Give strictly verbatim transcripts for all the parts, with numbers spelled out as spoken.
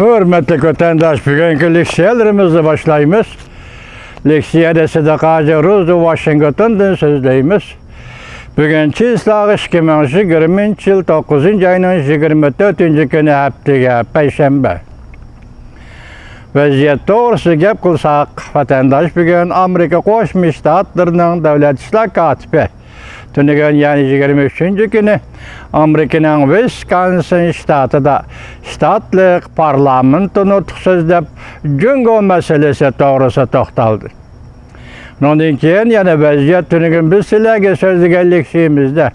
ھۆرمەتلىك ۋەتەنداش، بۈگۈنكى لېكسىيەلىرىمىزنى باشلايمىز. لېكسىيەدە سىدىق ھاجى روزى ۋاشىنگتوندىن سۆزلەيمىز. بۈگۈن چىسلاغا ئىككى مىڭ يىگىرمىنچى يىل توققۇزىنچى ئاينىڭ يىگىرمە تۆتىنچى كۈنى، ھەپتىگە پەيشەنبە. ۋەزىيەت توغرىسىدا گەپ قىلساق، ۋەتەنداش، بۈگۈن ئامېرىكا قوشما شتاتلىرىنىڭ دۆلەت ئىشلار كاتىپى تۈنۈگۈن، يەنى يىگىرمە ئۈچىنچى كۈنى ئامېرىكىنىڭ ۋىسكونسىن شتاتىدا شتاتلىق پارلامېنتتا نۇتۇق سۆزلەپ، جۇڭگو مەسىلىسى توغرىسىدا توختالدى. ئۇنىڭدىن كېيىن يەنە ۋەزىيەت تۈنۈگۈن بىز سىلەرگە سۆزلىگەن لېكسىيىمىزدە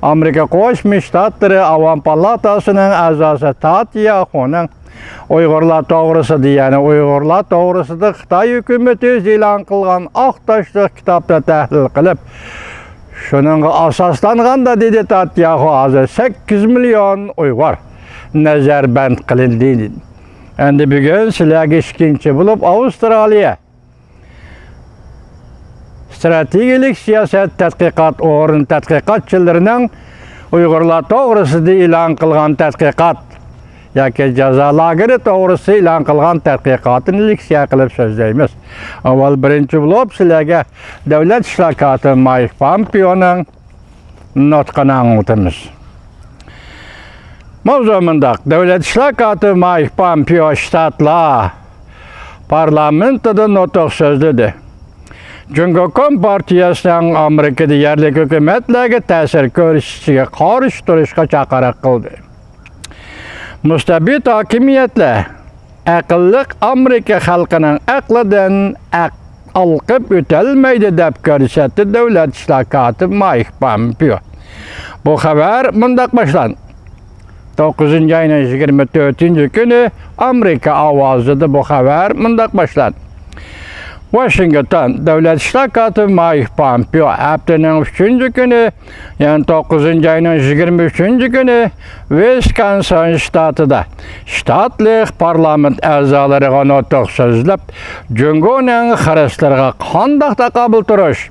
ئامېرىكا قوشما شتاتلىرى ئاۋام پالاتاسىنىڭ ئەزاسى تات ياخۇنىڭ ئۇيغۇرلار توغرىسىدا، يەنى ئۇيغۇرلار توغرىسىدا خىتاي ھۆكۈمىتى ئۆزى ئېلان قىلغان ئاق تاشلىق كىتابنى تەھلىل قىلىپ، شۇنىڭغا ئاساسلانغاندا، دېدى تات ياخۇ، ھازىر سەككىز مىليون ئۇيغۇر نەزەربەند قىلىندى. ئەمدى بۈگۈن سىلەرگە ئىككىنچى بولۇپ ئاۋسترالىيە ستراتېگىيەلىك سىياسەت تەتقىقات ئورنى تەتقىقاتچىلىرىنىڭ ئۇيغۇرلار توغرىسىدا ئېلان قىلغان تەتقىقات ياكى جازا لاگېرى توغرىسىدا ئېلان قىلغان تەتقىقاتىنى لېكسىيە قىلىپ سۆزلەيمىز. ئاۋۋال بىرىنچى بولۇپ سىلەرگە دۆلەت ئىشلار كاتىپى مايك پامپېئونىڭ نۇتقىنى ئاڭلىتىمىز. ماۋزۇ مۇنداق، دۆلەت ئىشلار كاتىپى مايك پامپېئو شتاتلار پارلامېنتىدا نۇتۇق سۆزلىدى. جۇڭگو كومپارتىيەسىنىڭ ئامېرىكىدا يەرلىك ھۆكۈمەتلەرگە تەسىر كۆرسىتىشىگە قارشى تۇرۇشقا چاقىرىق قىلدى. مۇستەبىت ھاكىمىيەتلەر ئەقىللىق ئامېرىكا خەلقىنىڭ ئەقلىدىن ئەق-، ھالقىپ ئۆتەلمەيدۇ، دەپ كۆرسەتتى دۆلەت ئىشلار كاتىپى مايك پامپېئو. بۇ خەۋەر مۇنداق باشلاندى. توققۇزىنچى ئاينىڭ يىگىرمە تۆتىنچى كۈنى ئامېرىكا ئاۋازىدا بۇ خەۋەر مۇنداق باشلاندى. ۋاشىنگتون، دۆلەت ئىشلار كاتىپى مايك پامپېئو ھەپتىنىڭ ئۈچىنچى كۈنى، يەنى توققۇزىنچى ئاينىڭ يىگىرمە ئۈچىنچى كۈنى ۋىسكونسىن شتاتىدا شتاتلىق پارلامېنت ئەزالىرىغا نۇتۇق سۆزلەپ، جۇڭگونىڭ خىرىسلىرىغا قانداق تاقابىل تۇرۇش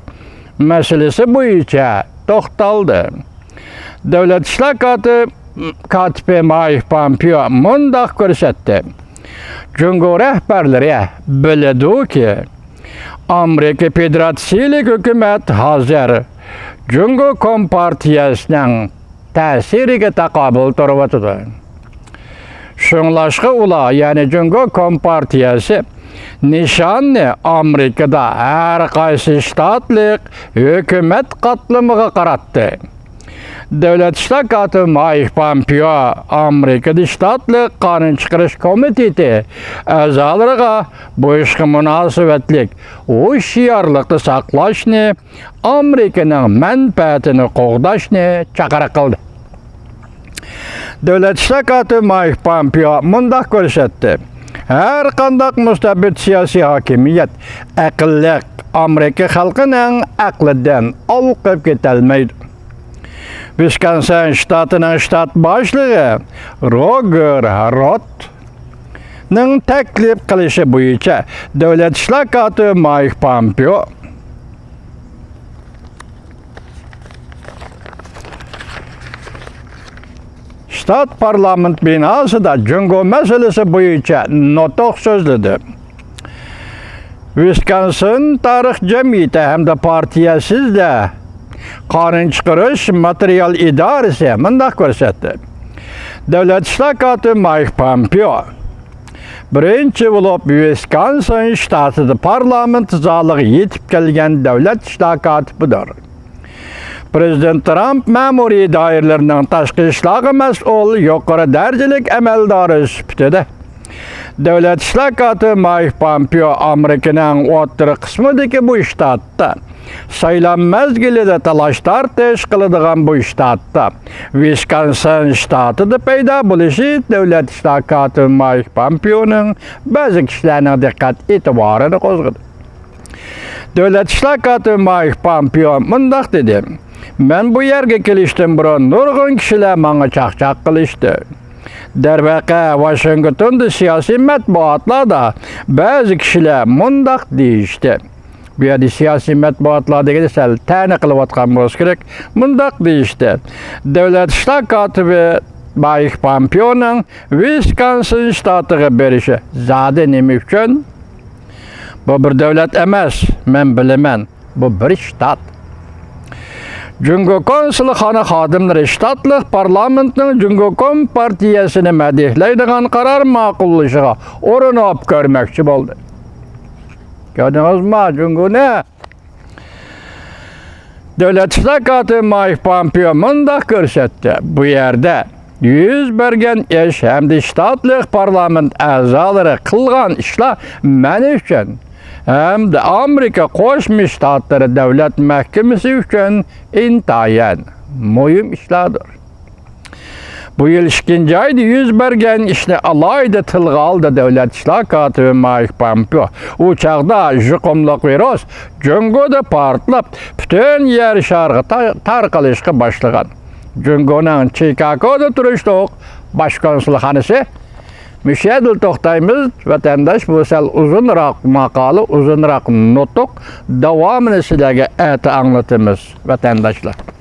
مەسىلىسى بويىچە توختالدى. دۆلەت ئىشلار كاتىپ-، كاتىپى مايك پامپېئو مۇنداق كۆرسەتتى: جۇڭگو رەھبەرلىرى بىلىدۇكى، ئامېرىكا فېدېراتسىيىلىك ھۆكۈمەت ھازىر جۇڭگو كومپارتىيەسىنىڭ تەسىرىگە تاقابىل تۇرۇۋاتىدۇ. شۇڭلاشقا ئۇلار، يەنى جۇڭگو كومپارتىيەسى، نىشاننى ئامېرىكىدا ھەر قايسى شتاتلىق ھۆكۈمەت قاتلىمىغا قاراتتى. دۆلەت ئىشلار كاتىپى مايك پامپېئو ئامېرىكىدا شتاتلىق قانۇن چىقىرىش كومىتېتى ئەزالىرىغا بۇ ئىشقا مۇناسىۋەتلىك ھوشيارلىقتا ساقلاشنى، ئامېرىكىنىڭ مەنپەئەتىنى قوغداشنى چاقىرىق قىلدى. دۆلەت ئىشلار كاتىپى مايك پامپېئو مۇنداق كۆرسەتتى: ھەر قانداق مۇستەبىت سىياسىي ھاكىمىيەت ئەقىللىق ئامېرىكا خەلقىنىڭ ئەقلىدىن ھالقىپ كېتەلمەيدۇ. ۋىسكونسىن شتاتىنىڭ شتات باشلىقى روگېر رودنىڭ تەكلىپ قىلىشى بويىچە دۆلەت ئىشلار كاتىپى مايك پامپېئو شتات پارلامېنت بىناسىدا جۇڭگو مەسىلىسى بويىچە نۇتۇق سۆزلىدى. ۋىسكونسىن تارىخ جەمئىيىتى ھەمدە پارتىيە سىزدە قانۇن چىقىرىش ماتېرىيال ئىدارىسى مۇنداق كۆرسەتتى: دۆلەت ئىشلار كاتىپى مايك پامپېئو بىرىنچى بولۇپ ۋىسكونسىن شتاتىدا پارلامېنت زالىغا يېتىپ كەلگەن دۆلەت ئىشلار كاتىپىدۇر. پىرېزىدېنت ترامپ مەمۇرىي دائىرىلىرىنىڭ تاشقى ئىشلارغا مەسئۇل يۇقىرى دەرىجىلىك ئەمەلدارى سۈپىتىدە، دۆلەت ئىشلار كاتىپى مايك پامپېئو ئامېرىكىنىڭ ئوتتۇرا قىسمىدىكى بۇ شتاتتا، سايلام مەزگىلىدە تالاش-تارتىش قىلىدىغان بۇ شتاتتا، ۋىسكونسىن شتاتىدا پەيدا بولۇشى دۆلەت ئىشلار كاتىپى مايك پامپېئونىڭ بەزى كىشىلەرنىڭ دىققەت ئېتىبارىنى قوزغىدى. دۆلەت ئىشلار كاتىپى مايك پامپېئو مۇنداق دېدى: مەن بۇ يەرگە كېلىشتىن بۇرۇن نۇرغۇن كىشىلەر ماڭا چاقچاق قىلىشتى. دەرۋەقە، ۋاشىنگتوندا سىياسىي مەتبۇئاتلاردا بەزى كىشىلەر مۇنداق دېيىشتى. بۇ يەردە سىياسىي مەتبۇئاتلار دېگىنى سەل تەنە قىلىۋاتقان بولسا كېرەك. مۇنداق دېيىشتى: دۆلەت ئىشلار كاتىپى مايك پامپېئونىڭ ۋىسكونسىن شتاتىغا بېرىشى زادى نېمە ئۈچۈن؟ بۇ بىر دۆلەت ئەمەس، مەن بىلىمەن، بۇ بىر شتات. جۇڭگو كونسۇلخانا خادىملىرى شتاتلىق پارلامېنتنىڭ جۇڭگو كومپارتىيەسىنى مەدھىيەلەيدىغان قارار ماقۇللىشىغا ئۇرۇنۇپ كۆرمەكچى بولدى. كۆردىڭىزمۇ جۇڭگونى؟ دۆلەت ئىشلار كاتىپى مايك پامپېئو مۇنداق كۆرسەتتى: بۇ يەردە يۈز بەرگەن ئىش ھەمدە شتاتلىق پارلامېنت ئەزالىرى قىلغان ئىشلار مەن ئۈچۈن ھەمدە ئامېرىكا قوشما شتاتلىرى دۆلەت مەھكىمىسى ئۈچۈن ئىنتايىن مۇھىم ئىشلاردۇر. بۇ يىل ئىككىنچى ئايدا يۈز بەرگەن ئىشنى ئالاھىدە تىلغا ئالدى دۆلەت ئىشلار كاتىپى مايك پامپېئو. ئۇ چاغدا يۇقۇملۇق ۋىرۇس جۇڭگودا پارتلاپ، پۈتۈن يەر شارىغا تا-، تارقىلىشقا باشلىغان. جۇڭگونىڭ چىكاگودا تۇرۇشلۇق باش كونسۇلخانىسى. مۇشۇ يەردىلا توختايمىز، ۋەتەنداش. بۇ سەل ئۇزۇنراق ماقالە، ئۇزۇنراق نۇتۇق. داۋامىنى سىلەرگە ئەتە ئاڭلىتىمىز، ۋەتەنداشلار.